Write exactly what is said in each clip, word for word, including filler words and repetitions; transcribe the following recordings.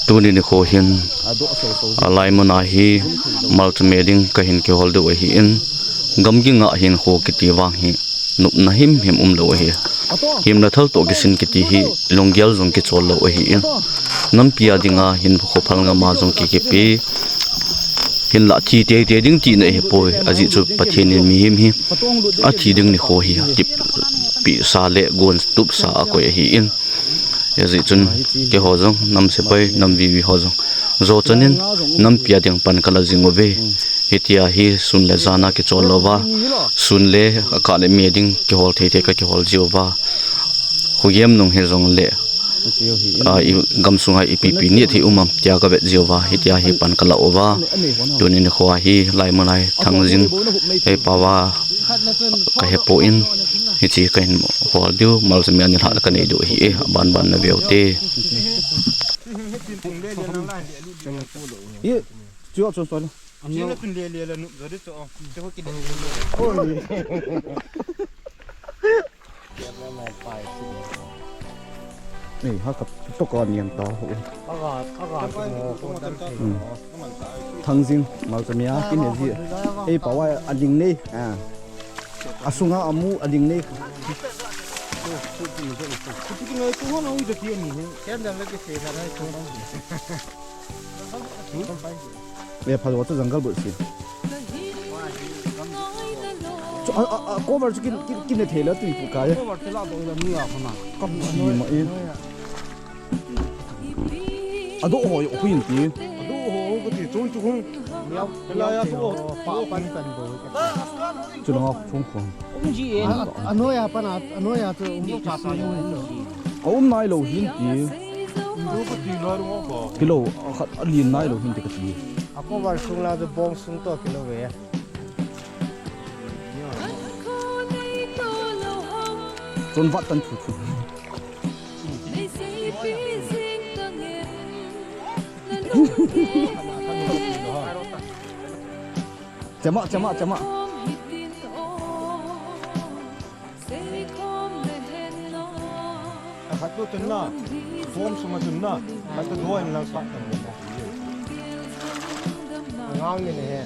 Tuni nikho hin alai muna hi malchame ding kahin kihol diu ahin, gamgi nga hinkho kiti vang hi nopna himhim umlou ahi. Himna thal toh kisin kiti hi lunggel jong kichol lou ahin, nampi a dinga hinkho phalngam a jong kikipe hinlah thi teitei ding tina ahipoi, ajeh chu Pathen in mihem hi athi ding nikho hi tepsa le gontupsa akoi ahin, hijeh chun keiho jong nam sepai nam vivi ho jong jochan in nampi a ding pan kala jing uve. Hitia hi sun le jan a kichol louva, sun le akah le me ding kihol theithei kakihol jiuva, khogem nung hijongle gamsunga ipipi nithei um am tia kavet jiuva, hitia hi pan kala uva, tuni nikho a hi laimun a hi Thangjing heipao a kahepoi, hiche kahin hol diu, malchame a nilhah kanei diu ahi e, abanban na veute. Ei, ha ka to ka nian ta ho. Thangjing malchame a kine ji. Heipao a aling nei. Asunga amu aling nei. Ve pha chu jungle boat si. Chu a, a, a cover chu kin, kin, kin ne thei la tui pu kai. Cover chu la do la ni a khona. Kap si ma e. Ado ho yo khuin ti. Ado ho ko ti chung chu khung. Hela ya chu pa pan pan bo. Chu la chung khung. Umji e. Anoya pana, anoya chu um. Ka um nai lou hin ti. Kilo, akhat alin nai lou hin ti kati. A cover sung la chu bong sung to kilo ve. Chun vat tan thu thu. Chama, chama, chama. Akhat tu chun na, form suma chun na, khat tu dua in lang sa. Ngang ni ne he.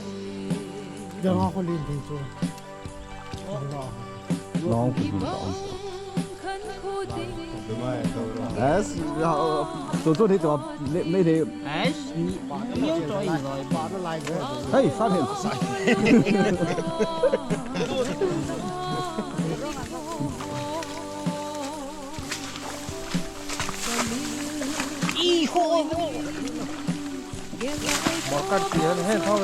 Jang a ko lin ding chu. Nong ko hin ta on. Yes, ya, to to ni to, nei, nei, nei. Yes, ni, ni to i loi. Hey, sa hin. Iho. Morkan ti han he thau.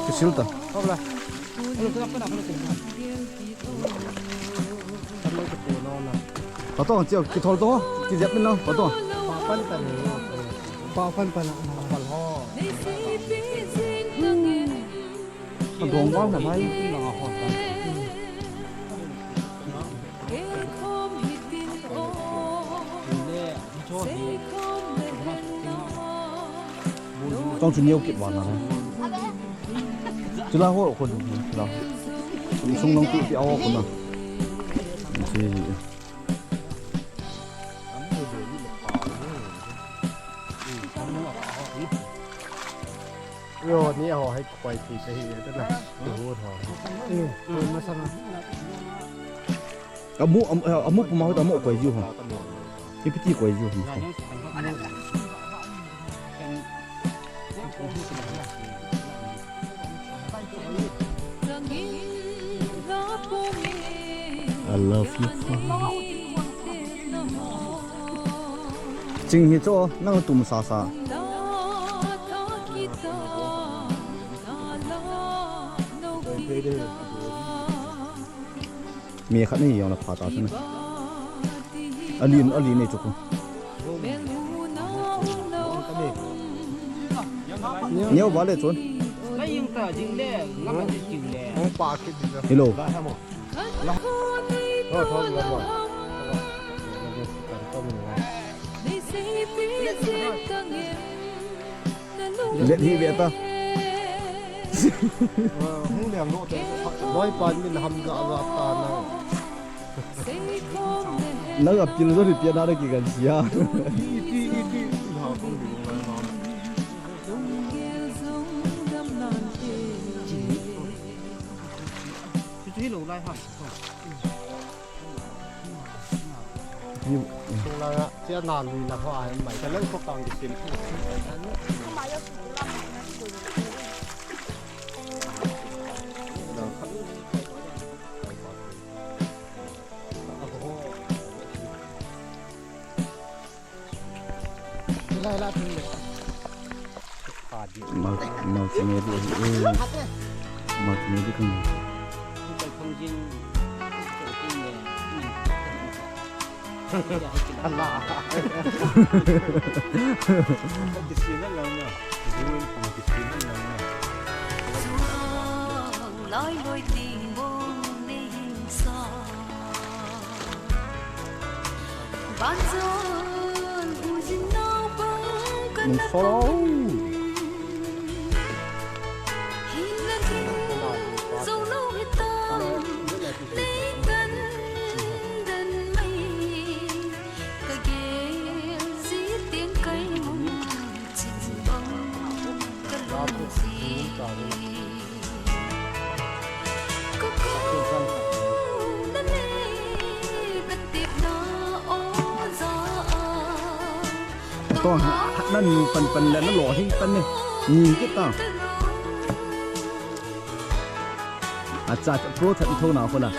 Kisil ta. Thau la. Patong, chiu, kithol to, kijep min lang, patong. Pa pan pan. Pa pan pan. Pal ho. Adong bang na mai. Tong chu neo kit wan na. Chula ho ko chula. Sung sung long tu ti a ho ko na. Chi. Yo, ni ho hai koi ti te hi te na. Tu ho. Masanga. Amu, am-, amu puma ho ta mo koi ju ho. Ipiti koi ju ho. I love you. Ching hi cho, nang tum sa sa. Mi khat ni yong la pha ta chun. Alin, alin ni chu ko. Neo vale chun. Hello. Let hi ve ta. Hung liang lo te. Loi pan min ham ga ga ta na. Nang apil zo ri pia na ri ki kan sia. Iti, iti, iti. Tung la, chia na lui la ho ai mai. Ka leng ko kang di sim. Multi-, multimedia hi, eh. Multimedia kan. Tong ha, ha, na nu pan pan le na lo hi pan ne. Ni ki ta. Acha, acha, pro that tho na ko la.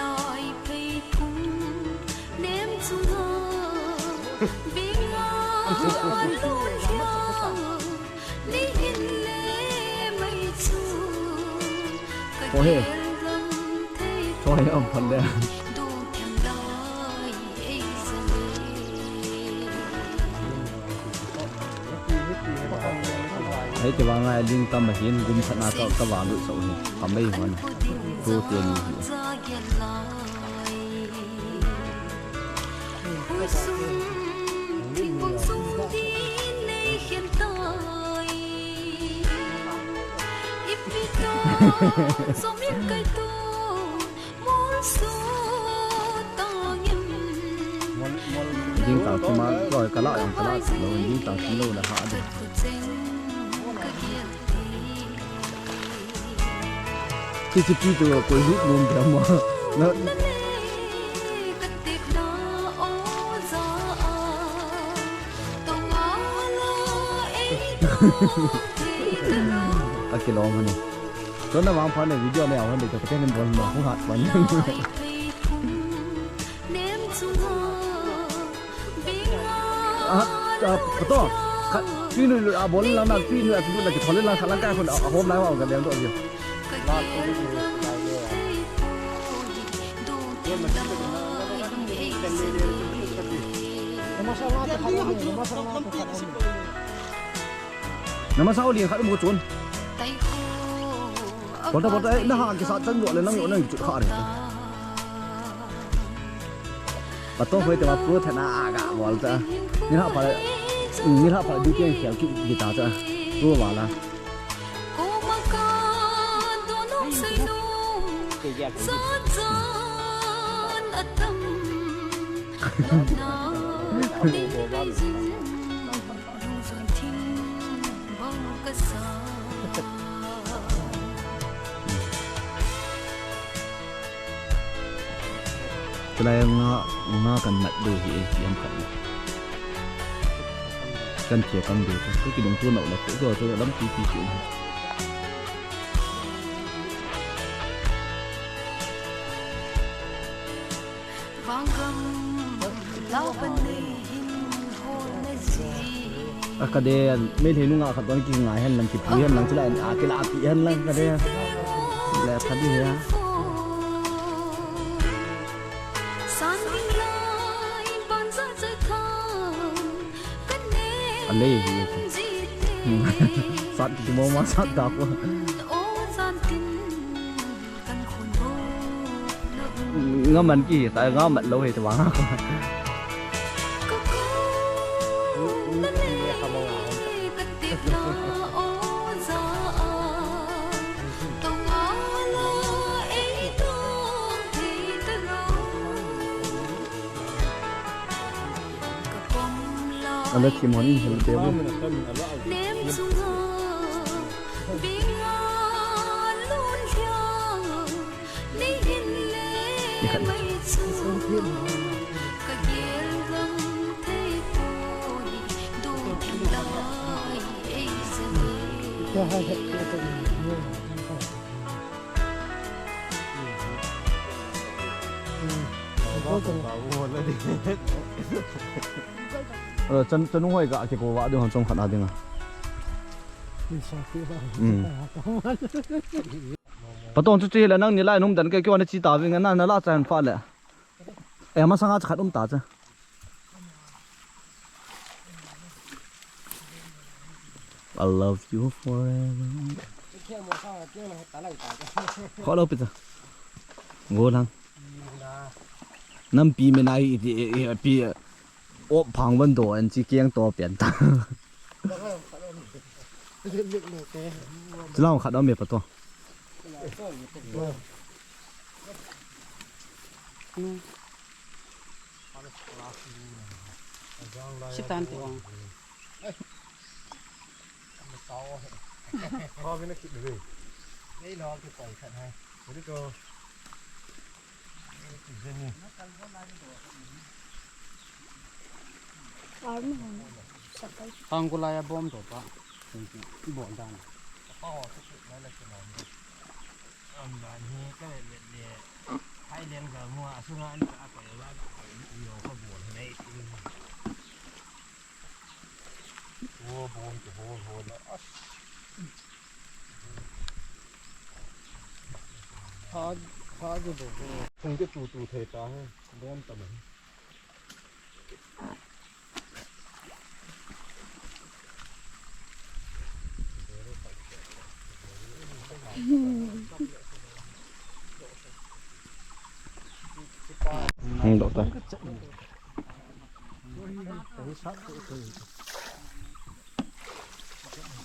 Ko he. Ko he, om phan de. Hei, ti vang a ling tam a hin gum phat na ka, ka vang lut sau hi. Ka mei hon. Tu tu ni hi. Ding tang kuma, rồi, ka la jong ka la lo, ding tang kum lo na ha de. Ti ti ti tu koi lut mum de ma. Na. Ka kilom hane. Tuna vang pha ne video ne awan de ka ten bol ma hu hat pan. Ah, ah, betul. Ka, sini dulu, ah, boleh lah, nak, sini dulu, ah, sini dulu, lagi boleh lah, salah kan, aku, ah, home lah, aku kena untuk dia. Nama sao lian khat um ko chun. Bol ta, bol ta, eh, na ha, kisat chan jo le, nang jo, nang jo, kha re. Pato hoi te ma pro thana aga bol ta. Ni ha pa, ni ha pa di tiang khial ki guitar ta. Pro wala. Chulai nga, nga kan mat deu hi e, ti am khat. Kan che kan deu, ka kidong tu nau la, tu tu lam ti ti ti. A ka de, Meitei nunga khat don kingai hen lang, kipui hen lang, chulai a kila pi hen lang ka de. Le pha di he a. A le hi. Sat ki mo ma sat da ko. Nga man ki, ta nga mat lou hi ta vang. Ala ki moni hel te bu. Chan, chanu hoi ga kiko va ding hon chom khat a ding a. Patong chu chu hile nang ni lai num dan ke kio na chi ta ving na na la chan fa le. E masanga khat um ta cha. I love you forever. Kho lo pi cha. Go lang. Nampi me nai i ti i pi op phang van do an chi kiang to pian ta. Chilang khat om me pa to. Sitan ti ong. Kho vin a kit ve. Nei lo ki poi khat hai. Very good. Hang ko lai a bom to pa. Bom dan. Am dan hi ka le le. Hai leng ga mo a sunga an ka ko ya ba ko yo ko bom nei. Wo bom to ho ho la. Pha, pha ju bo. Thung ke tu tu thei ta hai. Bom ta mai. Hung dok ta.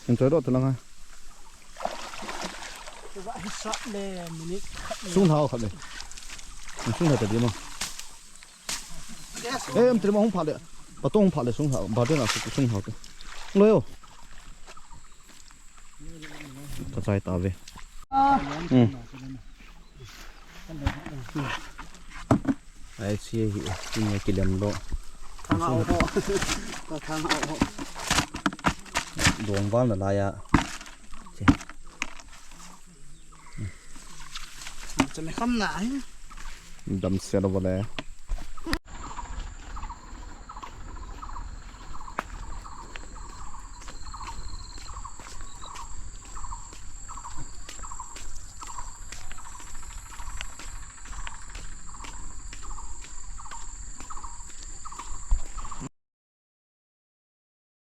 Enjoy dok ta lang ha. Sung hao khat le. Sung hao ta di mo. Eh, em tri mo hung pha le. Patong hung pha le sung hao. Ba de na sung hao te. Lo yo. Ka chai ta ve. Hmm. Ai, si hi, si ni kilem lo. Thang au ho. Ka thang au ho. Dong val na la ya. Che. Che me kham na hi. Dam se lo le.